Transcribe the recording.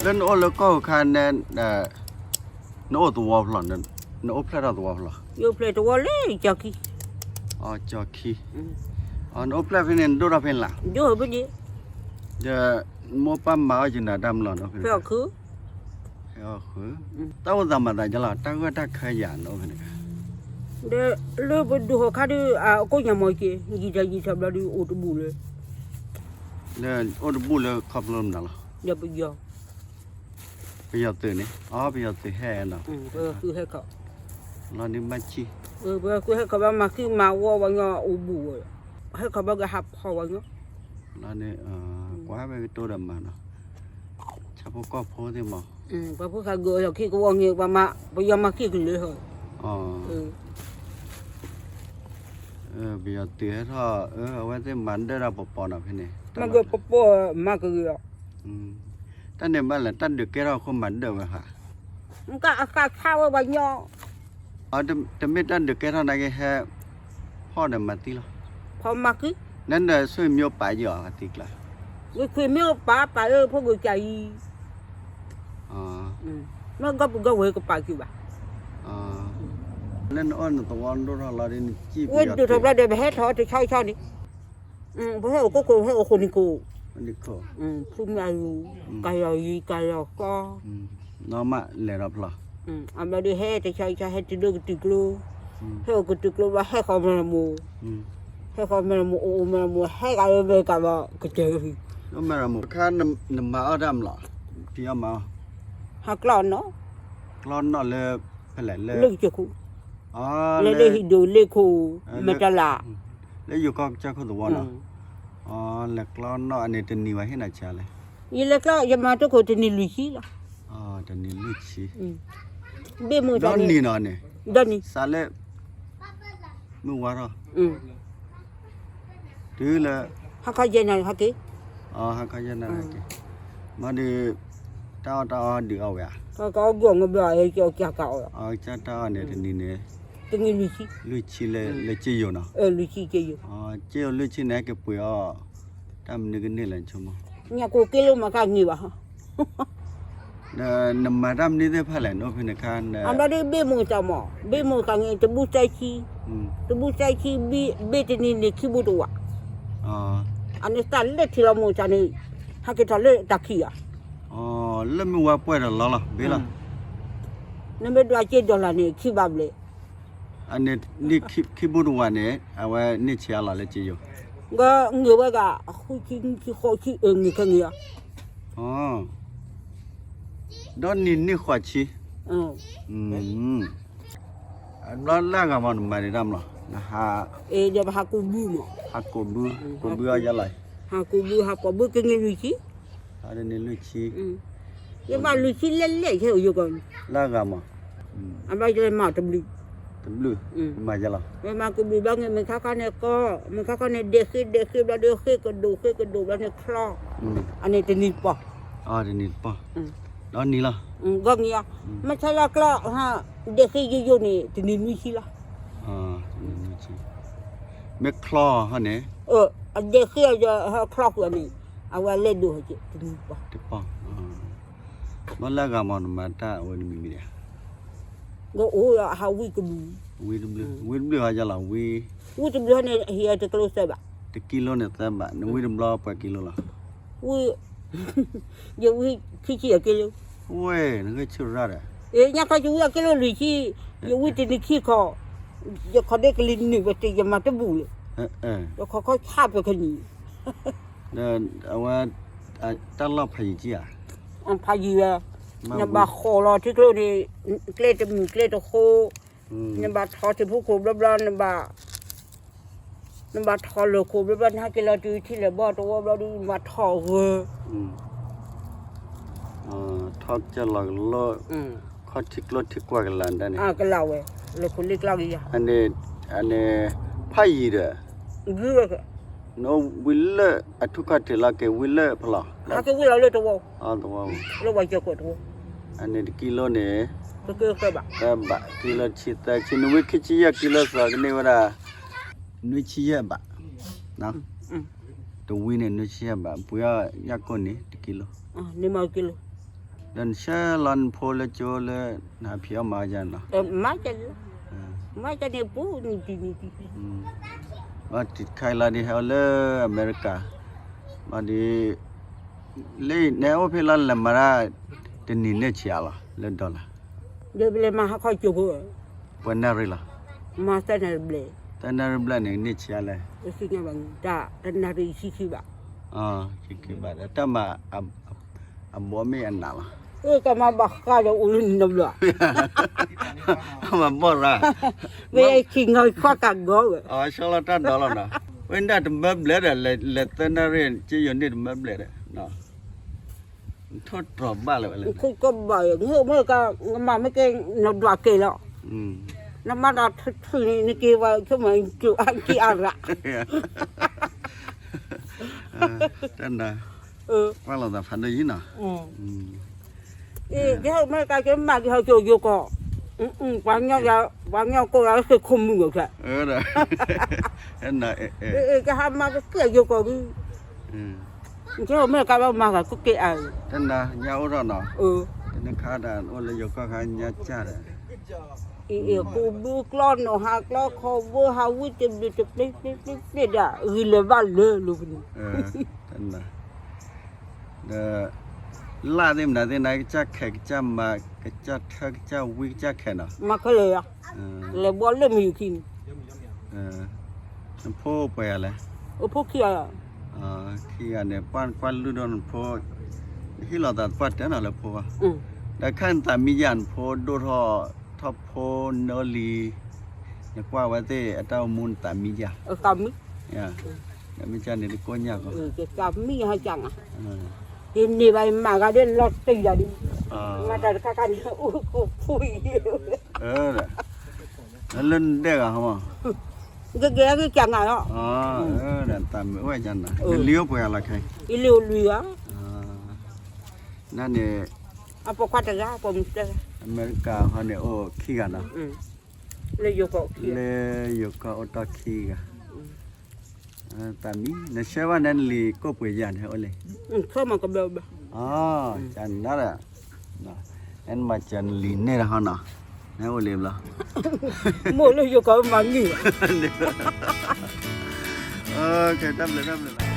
လၢနအိၣ်လၢကီၢ်ခါန့ၣ်, နအိၣ်သဝီဖျၢၣ်, နအိၣ်ဖျဲၣ်ထီၣ်သဝီဖျၢၣ်, ယအိၣ်ဖျဲၣ်သဝီလၢကၠီခံ, ကၠီခံ, နအိၣ်ဖျဲၣ်ဖဲန့ၣ် နဒိၣ်ထီၣ်ဖဲန့ၣ်လီၤ, ဒီးမိၢ်ပၢ်မၤအီၣ်ကနၤတၢ်မလီၤနီၤ, ဖဲ, ဖဲအီၣ်ဃုာ်, တၢ်အိၣ်သးမၤသးဒ်လဲၣ်, တၢ်ဂၢၢ်တၢ်ခၢယၤနအိၣ်ဖဲန့ၣ်, ဒီးလၢပဒိၣ်ဟီၣ်ခါဒီး အကိၣ်ညါမီၤက့ၤ ယံာ်ထီၣ်ယံာ်ထီၣ်ဘျီဒီးအိၣ်တဘူၣ်လၢ, လၢအိၣ်တဘူၣ်လၢခီဖျိမနုၤလီၤ, ဒီးပယီၤ, ပယီၤသုးန့ၣ်, အပယီၤသုးဟဲနီၤ, ပယီၤသုးဟဲခီ, လီၤန့ၣ်ဘၣ်ဆံ, ပယီၤသုးဟဲခီဘၣ်မၤဃံမၤဝီပှၤကညီအိၣ်ဘူၣ်ဝဲ, ဟဲခီဘၣ်ကဟးဖီၣ်ပှၤကညီ, လီၤန့ၣ်, ကွၢ်ဝဲကတိၤဒီးမၤနီၤ, ဆၣ်ဖိကီၢ်ဖိသ့ၣ်မး, ပှၤဖိသၣ်ဂ့ၤအီၤလီၢ်ခံကဝီၤန့ၣ် ပှၤမၤ, ပယီၤမၤဃံကလၢာ်ဟီ, ပယီၤသုးဟဲထီၣ်, အဝဲသ့ၣ်မၤဒၢၣ်တၢ်ပီၤပီၤနီၤဖဲန့ၣ်, မၤကပီၤပီၤမၤကဂ့ၤအီၤ, တၢ်န့ၣ်ဘၣ်လဲၣ် တၢ်ဒုးကဲထီၣ်အဃိမၤဒၢၣ်ဝဲဧါ, ကအခးဆါဝဲပှၤကညီ, တမ့ၢ်တၢ်ဒုးကဲထီၣ်နာ်က့ဟဲ, ဖီၣ်ဒီးမၤသံလီၤ, ဖီၣ်မၤဃံ, နဒီးဆွေမျိုးပာ်ယီၤအသံကျါ, ဆွေမျိုးပာ်ပာ်လၢဖိဂုၤကၢ်အံၤ, မ့ၢ်ကီၢ်ပူၤကီၢ်ဝဲကပာ်က့ၤဘၣ်, လၢနအီၣ်နသဝီဒိၣ်ထီၣ်လီၤဒီးနစံၣ်, ဝဲဒိၣ်ထီၣ်ဘျီဒီး ပဟဲထီၣ်တဆီဆီန့ၣ်, ပဟဲအိၣ်ကိးခိၣ် ဟဲအိၣ်ဃိၣ်နံၤခိၣ်, ဖုမၤလူၤ, ကၤယီၤယံၤ ကၤယီၤကီ, နီၢ်မးလဲၤဒီးဖျီ, အဘျီဒီးဟဲတဆီဆီ ဟဲတုၤလၢကတုၤကျိ, ဟဲအိၣ်ကတုၤကျိဘျီ ဟဲဃီၤမဲၢ်လမိၢ်, ဟဲဃီၤမဲၢ်လမိၢ်အိၣ်အိၣ်မဲၢ်လမိၢ် ဟဲဂၤလၢမဲၢ်ကၤဘျီ ကတၢၢ်လီၤ, လၢမဲၢ်လမိၢ်ခါ နမၤအီၣ်တၢ်မလီၤ, ဖံးအီၣ်မၤအီၣ်, ဟးကျီနီၣ်, ကျီနီၣ်လၢ, ဖဲလဲၣ်လၢ, လၢဟံၣ်ဒိၣ်လ့ခိၣ်, မဲာ်တလး, လၢယိၤကီၢ်ကစၢၢ်ခိၣ်သဝီနီၤ, လဲၤကျီနီၣ်အန့ၣ်တနံၤဝဲဟ့ၣ်နၤဆံးလဲၣ်, ယလဲၤကျီ ယမၤတခိၣ်တနံၤလွံၢ်ဆံလီၤ, တနံၤလွံၢ်ဆံ, ဘ့ၣ်မုၢ်ဒီနံၤနီၤန့ၣ်, ဒီနံၤ, စးလၢ, မုၢ်ဝါထီၣ်, တုၤလၢ, ဟါခီယဲၢ်နၤဟဲက့ၤ, ဟါခီယဲၢ်နၤဟဲက့ၤ, မ့ၢ်ဒီး, တၢ်အီၣ်တၢ်အီဒုးအီၣ်ဝဲဧါ, ကီၢ်ကီၢ်ဂီၢ်ငဘျီအကီၢ်ကၢ်ကီၢ်အီၣ်, ကၢ်တၢ်အီၣ်န့ၣ်တနံၤန့ၣ်, တနံၤလွံၢ်ဆံ, လွံၢ်ဆံလၢ, လၢက့ယိၤနီၤ, လွံၢ်ဆံက့ယိၤ, က့ယိၤလွံၢ်ဆံန့ၣ် ဟဲက့ၤပှ့ၤအီၣ်, တၢ်မနုၤကန့ၢ်လဲၣ်ဆိကမိၣ်, ညၣ်ကိၢ်က့လိမၤကၢ်န့ၢ်ဘၣ် ဒီးနမၤတၢ်မနုၤသ့ၣ်တဖၣ်လဲၣ် နအိၣ်ဖဲန့ၣ်ခါ, အဘျီဒီးဘ့ၣ်မိၢ်တၢ်မး ဘ့ၣ်မိၢ်တၢ်န့ၣ် တဘူစဲဆံ, တဘူစဲဆံ, ဘ့ၣ်တနံၤန့ၣ်ခံဘူတဝာ်, အန့ၣ်တၢ်လၢထံလီၤမိၢ်တၢ်န့ၣ်, ဟဲက့ၤထီၣ်လၢတၢ်ခံးဧါ, လၢမုၢ်ဝါပှဲၤဒီးလီၤလီၤ ဘ့ၣ်လီၤ, နမ့ၢ်ဒွးက့ဒီလၣ်န့ၣ် ခံဘၣ်ဘျဲၣ် အန့ၣ်, ခံဘူတဝာ်န့ၣ် အဝဲန့ၢ်ဆံးအါလီၤလၢက့ယိၤ, ဂ့ၤဝဲဂၤ ဃုဆံ နံၣ်ဆံ ဃိးဆံ အၢ နံၣ်ခဲနံၣ်ဧါ, ဒီးနံၣ်န့ၢ်ဃိးဆံ, ဘျီလၢအဂၤမးနမၤဒံးတၢ်မလီၤ, ဟး, ဒီးပဟးကိးဘုမး, ဟးကိးဘု, ကိးဘုအီၤယလီၤ, ဟးကိးဘု ဟးကိးဘုကန့ၢ်လွံၢ်ဆံ, ဟးတန့ၢ်လွံၢ်ဆံ, ယဘၣ်လွံၢ်ဆံလဲၣ်လဲၣ်ယဲၢ်ယိၤကီၢ်, လၢအဂၤမး, အဘၣ်ယလဲၤမၤတဘျုး, တဘျုး, မၤယလီၤ, မၤကဘျုးဘျီန့ၣ် မုၢ်ခါခီန့ၣ်ကီ, မုၢ်ခါခီန့ၣ် ဒဲးဃ့ဒဲးဃ့ဘျီဒီး ဃ့ကဒိၣ်ဃ့ကဒိၣ်ဘျီန့ၣ်ချီ, အန့ၣ်တနံၤတပီၢ်, တနံၤတပီၢ်, ဒီးနံၤလီၤ, ဂီၢ်နံၤဧါ, မ့ၢ်ဆါလီၤကျီ, ဒဲးဃ့ယိယိန့ၣ် တနံၤနွံဆံလီၤ, မ့ၢ်ချီဟီန့ၣ်, အဒဲးဃ့အချီဃုာ်န့ၣ်, အဝဲလဲၤဒိၣ်ဟဲက့ၤတနံၤတပီၢ်, တပီၢ်, ဘၣ်လၢအဂၤမးနမၤတၢ်အဝဲတမံၤမံၤဒီး, ဒီးအိၣ်ဟးဝံၣ်တဘျုး, ဝံၣ်တဘျုး, ဝံၣ်တဘျုးဟီယလီၤ, ဝံၣ်တဘျုးန့ၣ် ဟံးတကလိသၢဘး, တကံလိန့ၣ်သၢဘး, နဝံၣ်တဘျီပှဲၤကံလိလီၤ, ဝံၣ်, ယဝံၣ်ခံဆံအက့လိ, ဝဲ, နဂ့ၢ်ဆူၣ်ရၣ်ဒီး, ညါခီယဝံၣ်အက့လိလွံၢ်ဆံ, ယဝံၣ်တနံၤခံခီ, ယခီဒ့ကလံၤနုာ်ဝဲတ့ၢ် ယမၤတဘူၣ်လၢ, ယခီခီဆၣ်ပကနံၤ ဒီးအဝဲ, တၢ်လီၢ်ဖးယံၤကံဧါ, ဖးယံၤဝဲ, နဘၣ်ဃီၤလီၤထံကျိန့ၣ်, ကျဲတမုာ်ကျဲတဃိ, နဘၣ်ထီၣ်ထံဖိခိၣ်ဘျီဘျီ, နဘၣ်ထီၣ်လၢၢ်ခိၣ်ဘျီဘျီ နဟဲက့ၤလီၤတုၤထံလၢာ်ဘီတဝီဘျီဒီး နဘၣ်ထီၣ်ဂၢၢ် ထီၣ်ကၢၢ်လီၤကလိ, ခီထံကျိထံကွၢ်ကလၤဒၣ်န့ၣ်, ကလၤဝဲ, လၢခိၣ်လ့ကျါကယၤ, န့ၣ်, ဖးယံၤဒီး, နဝံၤလၢအထူၣ်ခီၣ်ထံးလီၤက့ၤဝံၤလၢဖလီၢ်, ဟဲက့ၤဝံၤလီၤလၢတဝီ, လၢဝဲကၢၢ်ခိၣ်တဝီ, အန့ၣ်တကံလိန့ၣ်, သၢဘး, ကံလိဆံသၢဆံ, နဝံၤခံဆံယဲၢ်ကံလိသီကန့ၢ်ဝဲဒၣ်, နွံဆံယဲၢ်ဘး, တဝံၤန့ၣ်နွံဆံယဲၢ်ဘး, ပှ့ၤအီၣ်ညၣ်ကိၢ်န့ၣ် တကံလိ, န့ၣ်မၤကံလိ ဒီးနဆှၢလီၤနဖိလၢကၠိလၢ နဟးဖံးအီၣ်မၤအီၣ်ယါန့ၣ်လီၤ. မၤန့ၣ်ပူၤနံၤတံၤနံၤတံၤ, ဘၣ်တံၤတခါအံၤလီၤဒ်ဟဲအိၣ်လၢအမဲရကၤ, ဘၣ်ဒီး လၢနအိၣ်ဖဲလီၤလဲၤမၤတၢ် တနံၤန့ၢ်ဆံးအါလီၤ လၢ dollar, လၢပလဲၤမၤဟါခီကၠိဖိ, ပှဲၤနၣ်ရံၣ်လီၤ. မၤသၢနၣ်ရံၣ်ဘျဲၣ်, သၢနၣ်ရံၣ်ဘျဲၣ်န့ၣ် န့ၢ်ဆံးအါလဲၣ်. တနၣ်ရံၣ်ဆံခံဘး, ဆံခံဘးဒီး တၢ်မၤ အဘီမ့ၢ်အနးလီၤ. ကမၤဘၣ်ဃးဒီးအိၣ်လၢနဘျီ, မၤဘီၣ်ရၣ်, မ့ၢ်ခံငါခွါကးဂီၤဝဲ, အီၤဆီလီၤတၢ်ဒီးလီၤနီၤ, ဝဲဒၣ်တမၢဘျဲၣ်ဒီး လဲၤသၢနၣ်ရံၣ် က့ယိၤန့ၢ်တမၢဘျဲၣ်ဒီး ထိၣ်တြီၤဘၣ်လၢၤဝဲလဲၣ်, ခိၣ်ကဘၣ်, မ့ၢ်က နမၤမ့ၢ်ကဲ နဒွးက့ၤလီၤ, နမၤဒီးထွံၣ်ထွံၣ်န့ၣ် နက့ၤဝဲဆိကမိၣ်က့ၤအါရၣ် တၢ်နၤ, ကွၢ်လိာ်သးဖးဒိၣ်ယံၤနီၤ, ကဟဲမ့ၢ်ကက့ၤမၤက့ၤဟီၣ်ကၠိယိၤကီၢ်, ပှၤကညီကိးယၤစ့ၢ်ခိၣ်မုၢ်ဂီၤခဲ, ကဟးမၤကက့ၤယိၤကီၢ်ဒုး, ကဟဲမ့ၢ်ကဘၣ်မၤဂၤကက့ၤအါ, တၢ်နၤညါအိၣ်ထီၣ်နီၤ, တနခါဒၣ်အိၣ်လၢယိၤကီၢ်ခါညါကၢ်ဒီး ကူဘုကျီနီၢ်ဟးကျီခီဘိဟးဝံတဘျုးတပျ့ၤပျ့ၤပျ့ၤပျ့ၤဒၣ် ဂံၢ်လၢၤဘၣ်လၢလီၤပူၤန့ၣ်, ဒီး လၢ်သ့ၣ်မနုၤသ့ၣ်နၤ ကစၢ်ခဲးကစၢ်မၤ ကစၢ်ထၢကစၢ်ဝံကစၢ်ခဲးနီၤ, မၤခဲလၢာ်ယၤ, လဲၤဘီလၢမုၢ်ယူၤခံန့ၣ်, နဖိပှဲၤဂၤလဲၣ်, အိၣ်ဖိခံဂၤ, ခံဂၤန့ၣ် ပှၢ်ကွၢ်လုၢ်ဒိၣ်နဖိ, ဟ့ၣ်လီၤသးပှၢ်တဲနီၤလၢဖိ, ဒီးခါနသးမံယၤနဖိဒိၣ်ထီၣ်, ထီၣ်ဖိနၢလံၤ, နကွၢ်ဝဲသ့ၣ်အတၢ်အိၣ်မူနသးမံယၤ, နမ့ၢ်ကန့ၣ်တကိၢ်ညါကီး, မံဟါကနၤ, ယန့ၢ်ဘၣ်ယမၤဂၤဒ်လီၤတံၢ်ယၤဒ်, မၤတၢ်တခါခါန့ၣ် အိၣ်ခိၣ်ဖိအံၤ, လၢနဒဲးဂၤဟီမး, ကကဲကကနၤလီၤ, တၢ်မုာ်အိၣ်ယၤနၤ, နလံၤအိၣ်ပှဲၤဂၤလီၤခဲ, ယလံၤအိၣ်လွံၢ်ဂၤ, နန့ၣ်, အပိာ်ခွါတဂၤ ပိာ်မုၣ်တဂၤ, အမဲရကၤဟီန့ၣ်အိၣ်ခံဂၤနီၤ, လၢယိၤကီၢ်အိၣ်တ့ၢ်ခံဂၤ, တၢ်မံ နဆှၢဘၣ်နဲနလံၤကိၣ်ပှ့ၤယၤန့ၣ်အိၣ်လံ, ကနၤဒီး, နမၤစၢၤနလံၤန့ၣ်တဟီနီၤ, နအိၣ်လံဘျီ, မိၢ်လၢယိၤကီၢ်မၤန့ၢ်, တၢ်ဘျုးတၢ်ဘျုးလီၤ.